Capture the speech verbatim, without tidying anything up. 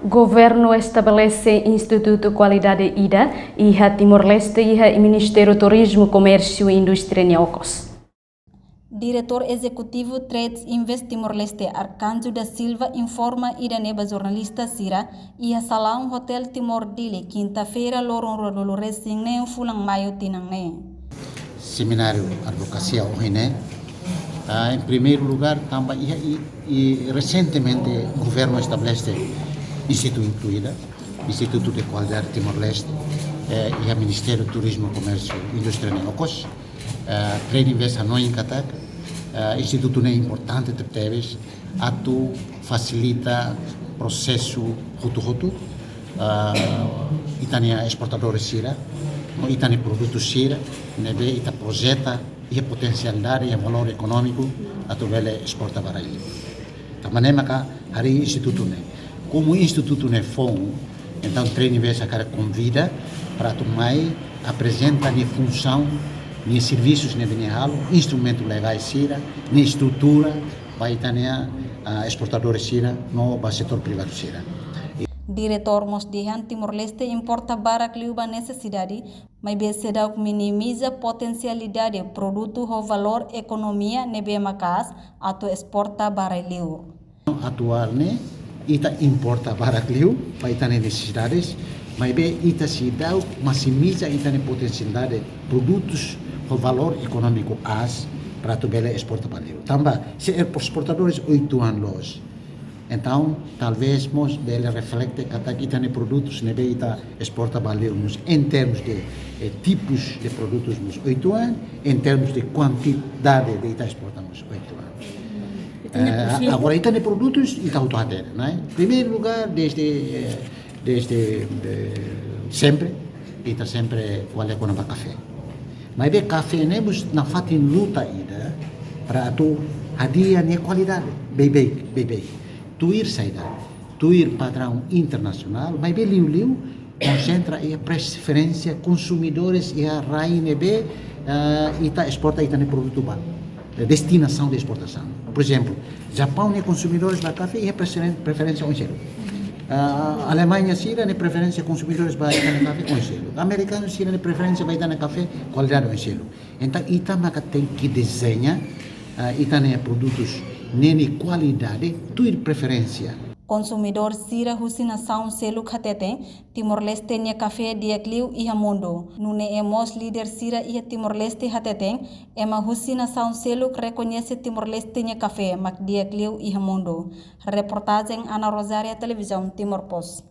Governu estabelese institutu kualidade ida iha Timor-Leste iha Ministériu Turizmu, Komérsiu i Indústria nia okos. Diretór Ezekutivu Trade Invest Timor-Leste, Arcanjo da Silva, informa ida-ne'e ba jornalista sira iha salaun Hotel Timor Dili, kinta-feira, loron ruanulu resin neen fulan Maiu tinan ne'e. Semináriu advokasia ohin ne'e, ah, em primeiro lugar, tanba iha i, i resentemente governu estabelese institutu ida, Institutu de Kualidade Timor-Leste, eh, iha Ministériu Turizmu, Komérsiu i Indústria nia okos. Eh, Trade Invest hanoin katak, eh, institutu ne'e importante tebetebes atu fasilita prosesu hotu-hotu, eh, ita-nia esportadores sira no ita-nia produtu sira ne'ebé ita projeta iha potensialidade, iha valór ekonómiku atu bele esporta ba rai-liur. Tanba ne'e maka harii institutu ne'e. Komu institutu ne'e foun, entaun Trade Invest hakarak konvida para atu mai aprezenta nia funsaun, nia servisus ne'ebé nia halo, instrumentu legais sira, nia estrutura ba ita-nia, ah, esportadores sira no ba setór privadu sira. Diretór mós dehan Timor-Leste esporta barak liu ba nesesidade, maibé seidauk minimiza potensialidade produtu ho valór ekonomia ne'ebé maka'as atu esporta ba rai-liur. Atuál ne'e, ita esporta barak liu ba ita-nia nesesidades, maibé ita seidauk maksimiza ita-nia potensialidade produtus ho valór ekonómiku aas para atu bele esporta ba liur. Tanba se esportadores oituan loos, entaun talvés mós bele reflete katak ita-nia produtus ne'ebé ita esporta ba liur mós, em termos de, eh, tipus de produtus mós oituan, em termos de kuantidade de ita esporta mós oituan. Ita-nia, eh, possível. Agora, ita-nia produtus, ita hotu hatene, não é? Primeiro lugar, desde, eh, desde, eh, sempre, ita sempre ko'alia kona-ba kafé. Maibé kafé ne'e mós nafatin luta ida para atu hadi'a nia kualidade, beibeik, beibeik. Tuir saida, tuir padraun internasionál, maibé liuliu konsentra iha preferénsia konsumidores iha rai ne'ebé, eh, ita esporta ita-nia produtu ba, eh, destinasaun de esportasaun. Por ezemplu, Japaun nia konsumidores ba kafé iha preferen-, preferénsia oin seluk. Ah, Alemaña sira-nia preferénsia konsumidores ba ita-nia kafé oin seluk. Amerikanu sira-nia preferénsia ba ita-nia kafé kualidade oin seluk. Entaun, ita maka tenke dezeña, ah, ita-nia produtus ne'e nia kualidade tuir preferénsia. Konsumidór sira husi nasaun seluk hateten, Timor-Leste nia kafé di'ak liu iha mundu. Nune'e mós líder sira iha Timor-Leste hateten, ema husi nasaun seluk rekoñese Timor-Leste nia kafé mak di'ak liu iha mundu. Reportajen Ana Rosária, Televizaun Timor Post.